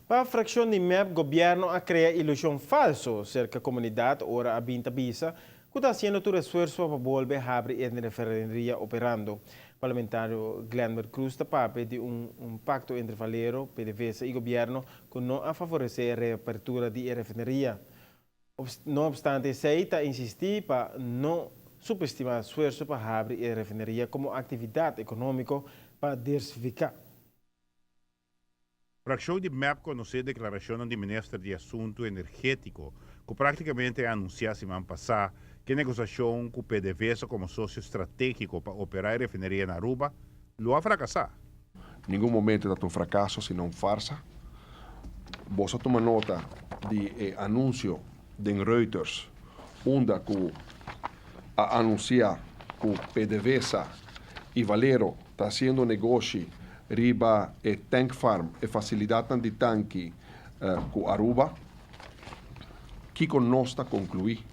Pa fraccion di MEP, gobierno a crea ilusion falso cerca comunidad ora a bin ta bisa cu ta haciendo tur esfuerso pa bolbe habri e refineria operando. Parlamentario Glenbert Croes ta papia di un pacto entre Valero, PDVSA y gobierno cu no a favorece e reapertura di e refineria. No obstante esey, ta insisti pa no subestima esfuerso pa habri e refineria como actividad economico pa diversifica. Fraccion di MEP conoce declaracion di minister di Asunto Energetico, cu practicamente a anuncia siman pasa cu negociacion cu PDVSA como socio strategico pa opera e refineria na Aruba, lo a fracasa. Ningun momento ta un fracaso, sino un farsa. Bo a tuma nota di eh, anuncio di Reuters, unda cu a anuncia cu PDVSA y Valero ta haciendo negoshi riba e tank farm, e facilidad di tanki cu Aruba. Kico nos ta conclui?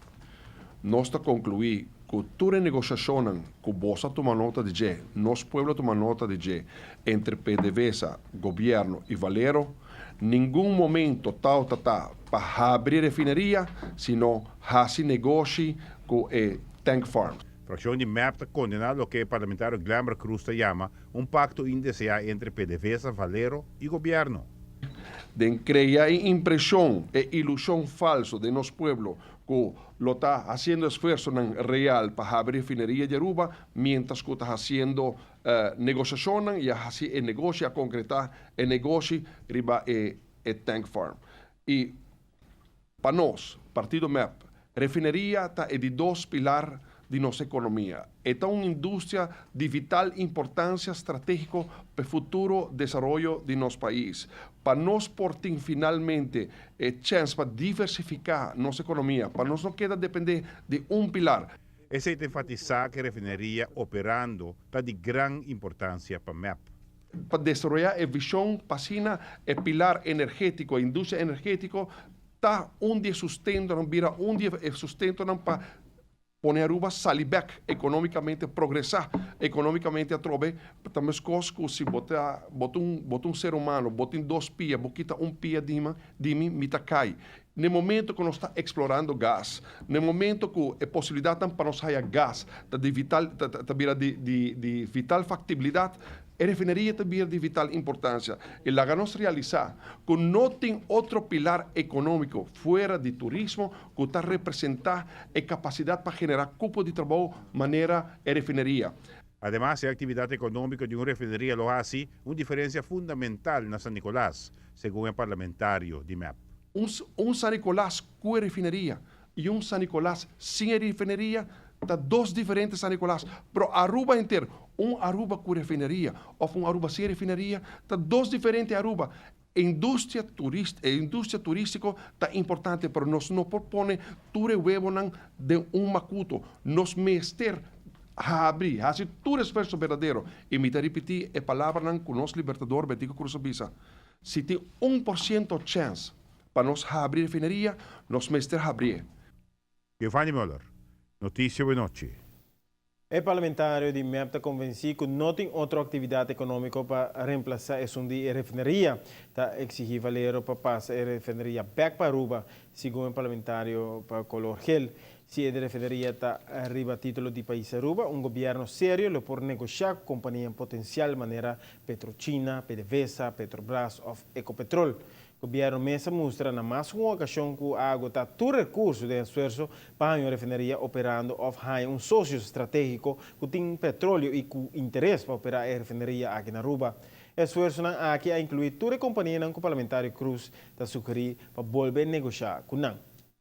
Nos ta conclui cu tur e negociacion cu bo a tuma nota di dje, nos pueblo a tuma nota di dje, entre PDVSA, gobierno y Valero, ningun momento tal ta pa habri refineria, sino haci negoshi cu e tank farm. Fraccion di MEP ta condena loke parlamentario Glenbert Croes ta yama un pacto indesea entre PDVSA, Valero y gobierno. Den crea impresion y ilusion falso di nos pueblo cu lo ta haciendo esfuerso real pa habri refineria di Aruba, mientras cu ta haciendo negociacion y asina e negoshi a concreta e negoshi riba e tank farm. Y pa nos, Partido MEP, refineria ta e di dos pilar di nos economia. E ta un industria di vital importancia strategico pa e futuro desaroyo di nos pais. Pa nos por tin finalmente e chance pa diversifica nos economia, pa nos no keda depende di un pilar. Esey ta enfatisa cu e refineria operando ta di gran importancia pa MEP. Pa desaroya e vision pa asina e pilar energetico, industria energetico, ta un di sustento, nan bira un di sustento nan pa pone Aruba sali back economicamente, progresa economicamente atrobe. Tambe cos si bota un ser humano, bo tin dos pia, bo kita un pia di mi, mi ta cay. Na momento cu nos ta explorando gas, na momento cu e posibilidad pa nos haya gas, ta di vital, ta bira di vital factibilidad, e refineria ta di vital importancia. Y laga nos realisa cu no tin otro pilar economico fuera di turismo cu ta representa e capacidad pa genera cupo di trabou manera e refineria. Ademas, e actividad economico di un refineria lo haci un diferencia fundamental na San Nicolas, segun e parlamentario di MEP. Un San Nicolas cu refineria y un San Nicolas sin refineria, ta dos diferente San Nicolas. Pero Aruba entero, un Aruba cu refineria of un Aruba sin refineria, ta dos diferente Aruba. Industria turistico ta importante, pero nos no por pone tur webo den un macuto. Nos mester habri, haci tur esfuerso berdadero. Y mi ta ripiti e palabra cu nos libertador Betico Croes a bisa. Si tin 1% chance pa nos habri refineria, nos mester habri. Giovanni Müller, Noticia Awe Nochi. E parlamentario di MEP ta convenci cu no tin otro actividad economico pa reemplasa esun di refineria. Ta exigi Valero pa pasa e refineria back pa Aruba, segun e parlamentario pa color geel. Si e refineria ta riba titulo di pais Aruba, un gobierno serio lo por negocia cu compania potencial manera Petrochina, PDVSA, Petrobras of Ecopetrol. Gobierno mes a mustra na mas un ocasion cu a agota tur recurso di esfuerso pa un refineria operando of un socio strategico cu tin petroleo y cu interes pa opera e refineria aki na Aruba. Esfuerso aki a inclui tur compania cu parlamentario Croes ta sugeri pa bolbe negocia cu nan.